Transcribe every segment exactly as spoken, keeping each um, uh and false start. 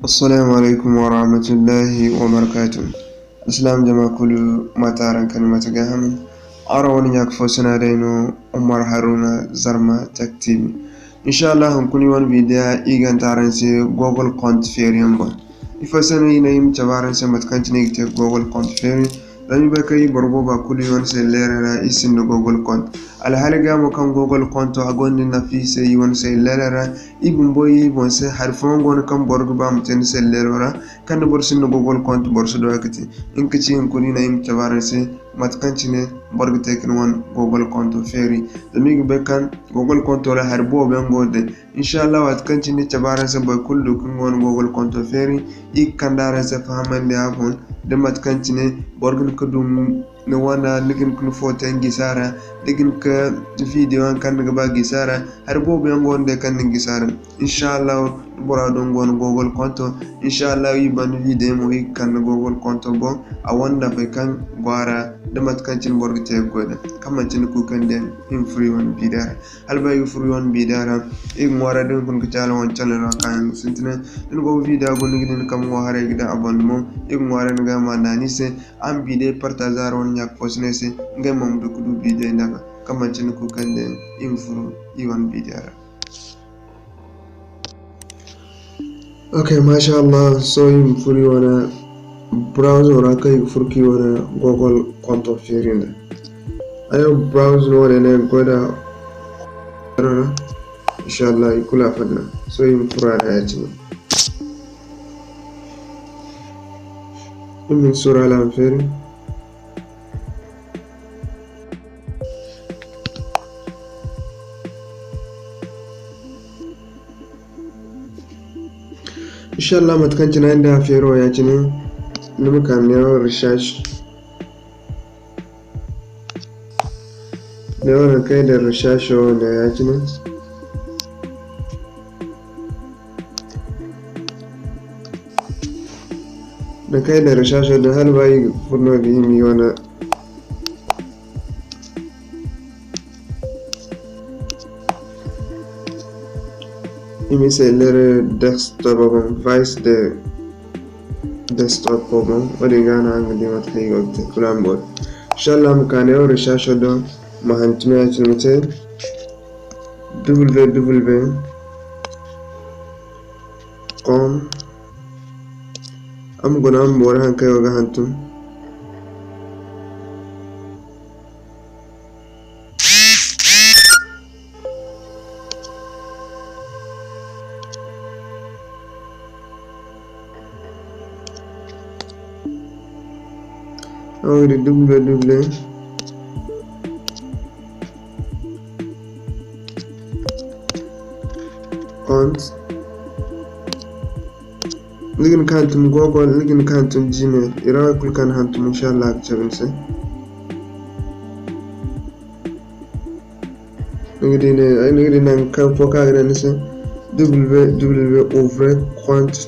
Assalamu alaikum wa rahmatullahi wa barakatuh. Islam jama kulu, mate araŋ kani, mate gaaham? Araŋ wane ɲaaka fo sina day no, Umar Haruna Zarma Tech T V. Inshallah, hunkuna iri wane video, iri ga hantum araŋ se Google compte feeriyaŋ boŋ. Ifo se no iri ne iri ma cabe araŋ se mate kaŋ cine iri ga te Google compte feeri? Zama iri bay kaŋ iri boro booba kulu iri wane selleerey ra iri sinda Google compte. Alhaali ga mo kaŋ Google compte a gonda nafa iri se iri wane selleerey ra, iri bumbo iri boŋ se hari fooyaŋ go no kaŋ boro ga ba a ma te ni selleero ra, kaŋ da boro sinda Google compte boro si du a ga te. Nga ka ci hunkuna iri ne iri ma cabe araŋ se mate kaŋ cine boro ga te ka ni wane Google compte feeri. Zama iri ga bay kaŋ Google compte ra hari boobo yaŋ go no day. Inshallah, waati kaŋ cine iri cabe araŋ se boro kulu du kaŋ ga wane Google compte feeri, iri ga kande araŋ se fahamandi a boŋ da mate kaŋ cine boro ga hin ka du ni wane, ni ga hin ka ni footo yaŋ gisi a ra, ni ga hin ka video yaŋ kaŋ ni ga ba gisi a ra, hari boobo yaŋ go no day kaŋ ni ga gisi a ra. Inshallah, da bora do nga wane Google compte, inshallah, iri banda video mo iri ga kande Google compte boŋ, a wane nafey kaŋ go a ra, da mate kaŋ cine boro ga te ga goy nd'a. Kaŋ manti ni kuukandiyaŋ, iri ma furo iri wane video ra. Hala ba iri ga furo iri wane video ra, iri ga ŋwaaray da ni fun ga caala wane channel ra kaayaŋ ga sintina. Da ni go ga video guna, ni ga di ni kambe ŋwa haray ga daŋ abonnement, iri ga ŋwaaray ni ga ma naani se. Araŋ ma video partager araŋ wane ɲaaka fo sinay se, ngey mo ma du ka du video nd'a. Kaŋ manti ni kuukandiyaŋ, iri ma furo iri wane video ra. Ok, masha Allah, sohõ iri ma furo iri wane browser ra kaŋ iri ga furo ka iri wane Google compte feeri nd'a. Ay wo browser no wane no ay ga goy nd'a. Inshallah, i kulu a fatta. Sohõ iri ma furo a ra ya-cine. Iri ma hin suuru hala a ma feeri. Inshallah, mate kaŋ cine ay na feero ya-cine, ni ma ka neewo recherche. Neewo nangu kaŋ ay daŋ recherche wo ne ya-cine. Nangu kaŋ ay daŋ recherche wo din, hala ba iri ga furo no-din, iri ma iri wane, iri ma selleero desktop boŋ, device de desktop boŋ, wo-din ga no araŋ ga di mate kaŋ iri go ga te kulu araŋ boori. Inshallah, ma ka neewo recherche wo do, ma hantum ya-cine ma te W W W com. Araŋ ma guna araŋ ma boori haŋ kaŋ ay go ga hantum. Araŋ ga di W W W compte. Ni ga hin ka hantum Google, ni ga hin ka hantum Gmail. I ra wo kulu kaŋ ni hantum, inshallah, a ga cabe ni se. Ni ga di ne, ay, ni ga di nangu kaŋ fo kaŋ a ga ne ni se, W W W ouvre compte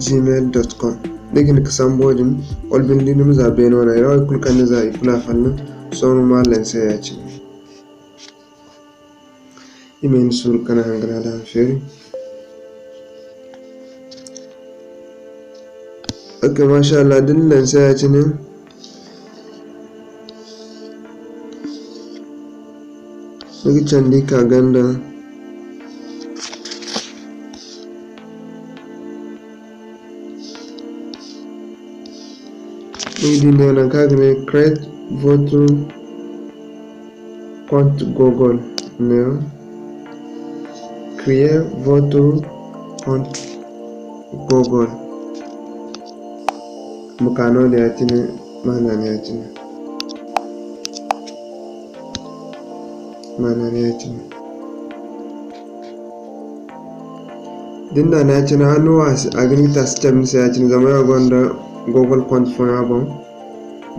gmail dot com. Ni ga hin ka sambu wo-din, wala binde ni ma za beene wane ra, wo kulu kaŋ ni za, i kulu a fatta. Sohõ ma lancer ya-cine. I ma hin suuru ka naŋ hangan hala a ma feeri. Ok, masha Allah, da ni lancer ya-cine, ni ga candi ka ganda. Ni ga di ne nangu kaŋ a ga ne, "Create votre compte Google." Ne, "Créer votre compte Google." Ma ka noodin ya-cine, ma naani ya-cine. Ma naani ya-cine. Da ni naani ya-cine, hanno a si, a ga ni ta si cabe ni se ya-cine, zama ay wo gonda Google compte fooyaŋ a boŋ.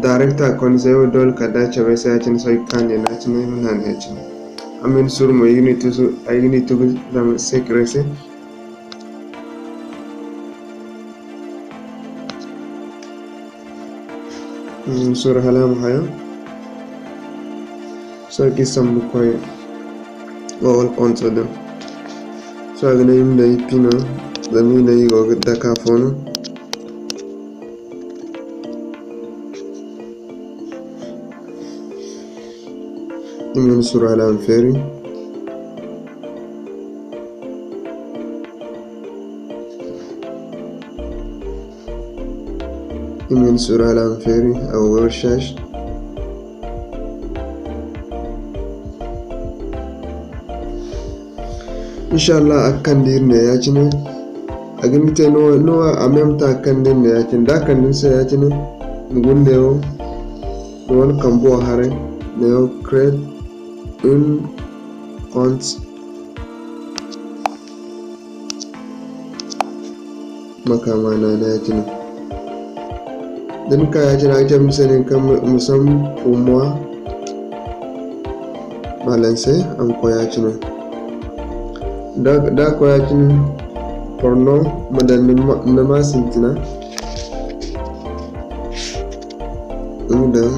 Direct a ga koy ni se, ay wo doole kala da a cabe ay se ya-cine, sohõ ay ga ka ne ya-cine, ay ma naani ya-cine. Amma ni suuru mo, ay ga ni tuusu, ay ga ni tugu zama secret se. Mm, suuru hala a ma hayo. Sohõ ka iri sambu koy Google compte din. Sohõ a ga ne iri ma daŋ iri pino. Zama i ne i go ga dake afo no. I ma hin suuru hala a ma feeri. I ma hin suuru hala a ma feeri, a go ga recherche. Inshallah, a ga kande iri ne ya-cine. A ga ni te no, no, a même temps a ga kande iri ne ya-cine. Da a kande ni se ya-cine, ni guna neewo, ni wane kambo haray, neewo create un compte. Ma ka ma naana ya-cine. Da ni ka ya-cine, a ga cabe ni se nin kaŋ ma, ma sambu pour moi. Ma lancer, a ma koy ya-cine. Da, da a koy ya-cine, porno, ma daŋ ni ma, ni ma sintina. Ni ma daŋ.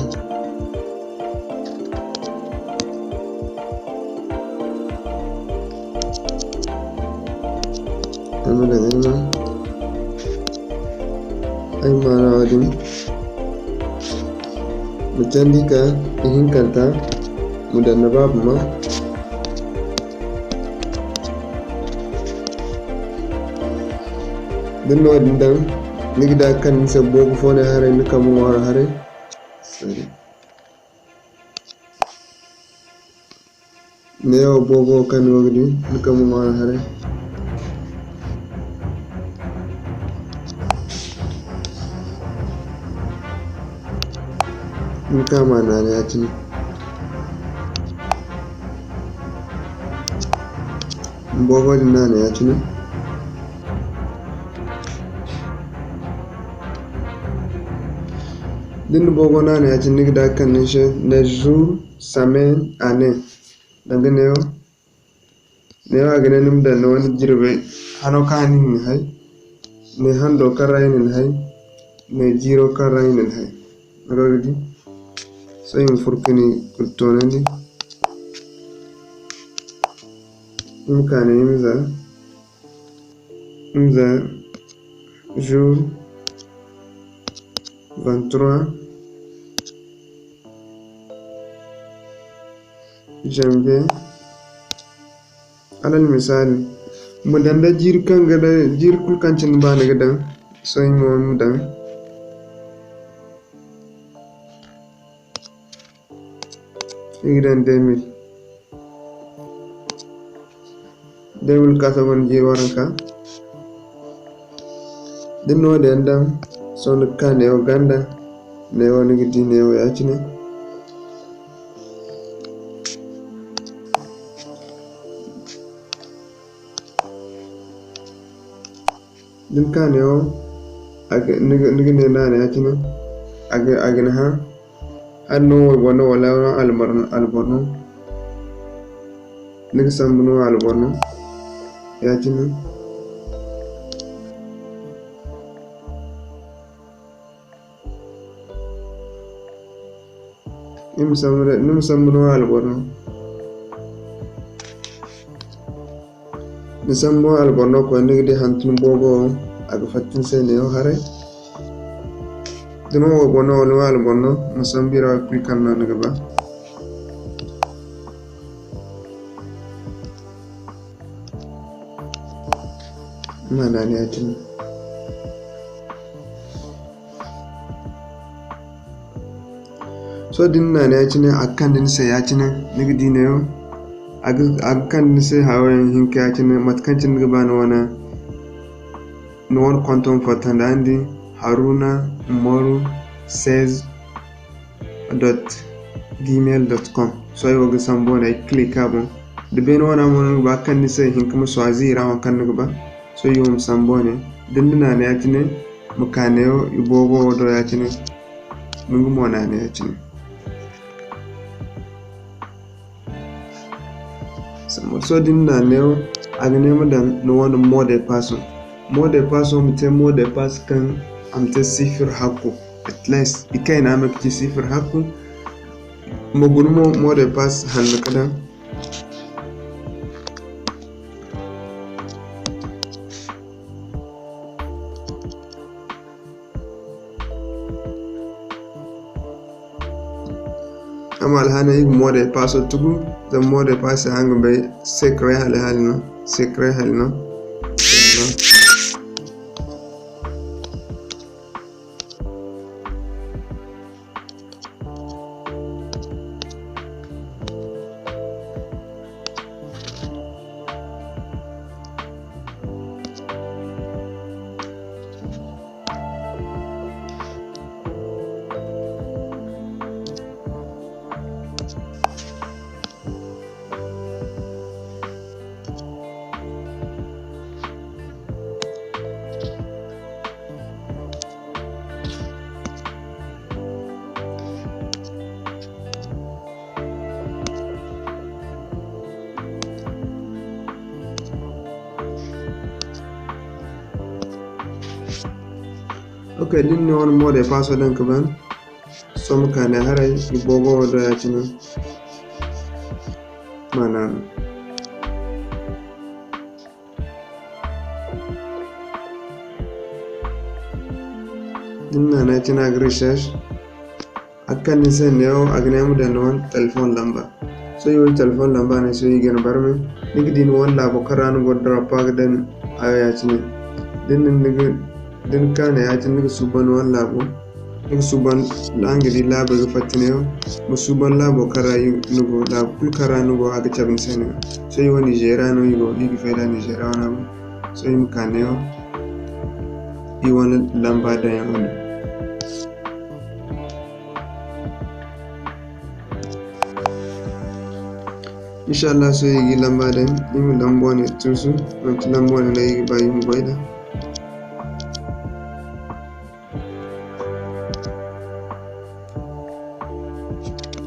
Ay ma daŋ ay ma, ay ma no-din. Ma candi ka ihinkanta, ma daŋ ni baaba ma. Da ni no-din daŋ, ni ga di a ga kande ni se boobo fo ne haray, ni kambe ŋwaaro haray. Neewo boobo wo kaŋ ni go ga di, ni kambe ŋwaaro haray. Ni ka ma naana ya-cine. Boobo din naana ya-cine. Da ni na boobo naana ya-cine, ni ga di a ga kande ni se ne jour, semaine, année. Danga neewo, neewo a ga ne ni ma daŋ ni wane jirbi hano kaŋ ra ni na hay, ne hando kaŋ ra i na ni hay, ne jiiro kaŋ ra i na ni hay. Ni go ga di? Sohõ i ma furo ka ni kulu toonandi. I ma ka ne i ma za, i ma za jour vingt-trois janvier. Alal misaali, ma daŋ day jiiri kaŋ ga day, jiiri kulu kaŋ cine ba ni ga daŋ, sohõ ay mo ma daŋ. I ga daŋ deux mille. Deux mille ka sohõ jiiri waranka. Da ni na wo-din yaŋ daŋ, sohõ ni ga ka neewo ganda, neewo ni ga di neewo ya-cine. Da ni ka neewo, a ga, ni ga, ni ga ne naana ya-cine, a ga, a ga ni hã. Hala no wayboro no wala alboro no, alboro no. Ni ga sambu no alboro no. Ya-cine. Ni ma sambu, ni ma sambu no alboro no. Ni sambu alboro no koy, ni ga di hantum boobo, a ga fatta ni se neewo haray. Da ni wo wayboro no wala ni wo alboro no, ma sambu i ra wo kulu kaŋ no ni ga ba. Ma naana ya-cine. Sohõ da ni naana ya-cine, a ga kande ni se ya-cine, ni ga di neewo, a ga, a ga kande ni se hayo yaŋ hinka ya-cine, mate kaŋ cine ni ga ba ni wane, ni wane konto ma fatta nda ni di Haruna Umaru seize dot gmail dot com. Sohõ ay wo ga sambu wane, ay ga click a boŋ. Da beene wana mo no ni ga ba kaŋ ni se hinka ma choisi i ra wo kaŋ ni ga ba. Sohõ i wo ma sambu wane. Da ni na naana ya-cine, ma ka neewo i boobo wo do ya-cine. Nga mo naana ya-cine. Sambu sohõ da ni na neewo, a ga ne ma daŋ ni wane mot de passe. Mot de passe wo ma te mot de passe kaŋ a ma te sifir hakku. At least, i kayna ma ga ci sifir hakku. Ma guna mo mot de passe hanno ka daŋ. Amma alhaali no iri ga mot de passe tugu, zama mot de passe hanga bay secret hali hali no, secret hali no. Ok, da ni na ni wane mot de passe daŋ ka ban, sohõ ma ka ne haray, ni boobo wo do ya-cine. Ma naanu. Da ni naanu ya-cine a ga recherche. A ga kande ni se neewo, a ga ne ma daŋ ni wane telephone lamba. Sohõ iri wane telephone lamba ne, sohõ iri ga ni barmay. Ni ga di ni wane laabo kaŋ ra ni go drop a ga daŋ hayo ya-cine. Da ni, ni ga, da ni ka ne ya-cine, ni ga suuban ni wane laabo. Ni ga suuban, araŋ ga di laabey ga fatta neewo. Ma suuban laabo kaŋ ra ni go, laabo kulu kaŋ ra ni go, a ga cabe ni se neewo. Sohõ iri wo Nigeria no iri go, iri ga fay da Nigeria wane boŋ. Sohõ iri ma ka neewo, iri wane lamba daŋyaŋo do. Inshallah, sohõ iri ga iri lamba daŋ, iri ma lamba wane tuusu, manti lamba wane no iri ga ba iri ma goy nd'a.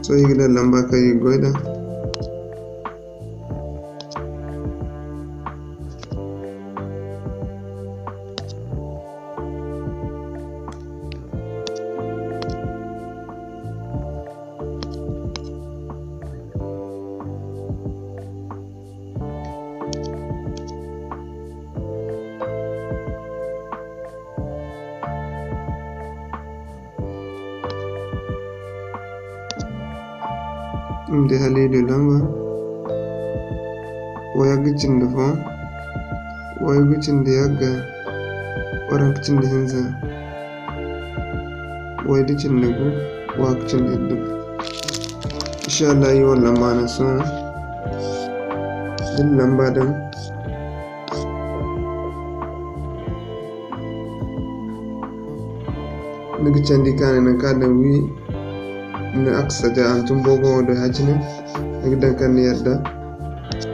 Sohõ iri ga daŋ lamba kaŋ iri ga goy nd'a. Iri ma di Haliidu lamba, wayagga cindi fo, wayagga cindi yagga, waranka cindi hinza, wayda cindi gu, waaka cindi iddu. Inshallah, iri wane lamba no sohõ. Da ni lamba daŋ, ni ga candi ka ne nangu kaŋ a daŋ wi, ni accepter hantum boobo wo do ya-cine, ni ga daŋ kaŋ ni yadda,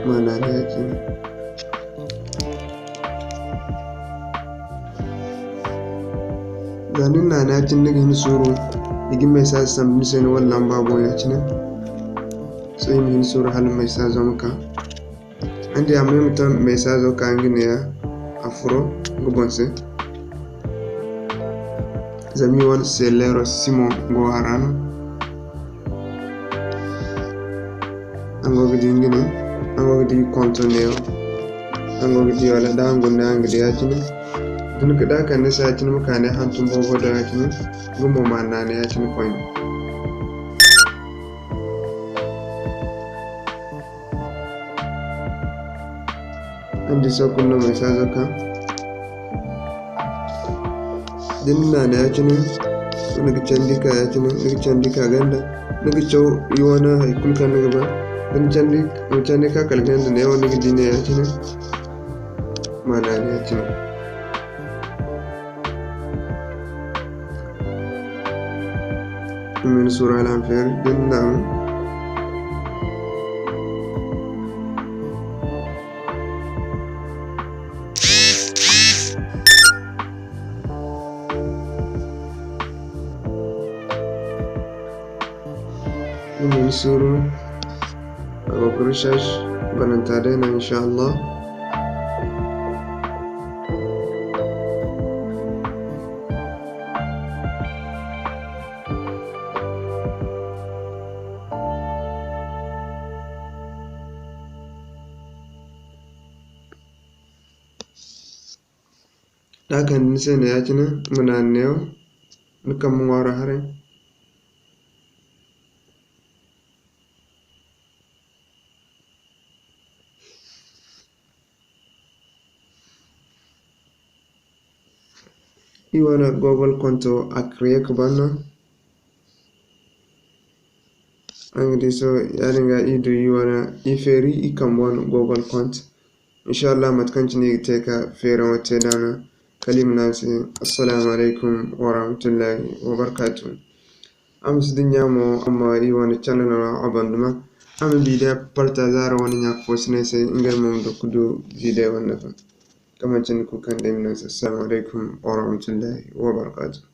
ma naanu ya-cine. Za ni na naanu ya-cine, ni ga hin suuru, i ga message sambu ni se ni wane lamba boŋ ya-cine. Sohõ i ma hin suuru hala message ma ka. Araŋ di a ma, ay ma taŋ message ka nga neeya, a furo nga boŋ se. Zama i wane cellulaire simo go a ra no. Araŋ go ga di nga ne, araŋ go ga di konto neewo. Araŋ go ga di wala da araŋ guna araŋ ga di ya-cine. Da ni ka da kande se ya-cine ma ka ne hantum boobo do ya-cine, nga mo ma naanu ya-cine koyne. Araŋ di sohõ kulu no message ka. Da ni naanu ya-cine, ni ga candi ka ya-cine, ni ga candi ka ganda, ni ga caw i wane hay kulu kaŋ ni ga ba. Da ni candi, ni candi ka kala ganda neewo ni ga di ne ya-cine, ma naanu ya-cine. Min suura hala a ma feeri da ni naanu. Iri ma ni suuru, a go ga recherche bananta day no, inshallah. Da a kande ni se no ya-cine, ma naanu neewo, ni kambe ŋwaaro haray. I wane Google konto a create ka ban no. Araŋ ga di sohõ, yaadin ga i du i wane, i feeri i kambe wane Google konto. Inshallah, mate kaŋ cine i ga te ka feeraŋo te nd'a no, kala i ma ne araŋ se, Assalamu alaykum warahmatullahi wabarakatuh. Araŋ ma si dinya mo, araŋ ma i wane channel ra abonnement. Araŋ ma vidéo partager araŋ wane ɲa fo sinay se, ngey mo ma du ka du vidéo wane nafa. Kaŋ manci ni kulu kaŋ day ma ne araŋ se, Assalamu alaykum warahmatullahi wabarakatuh.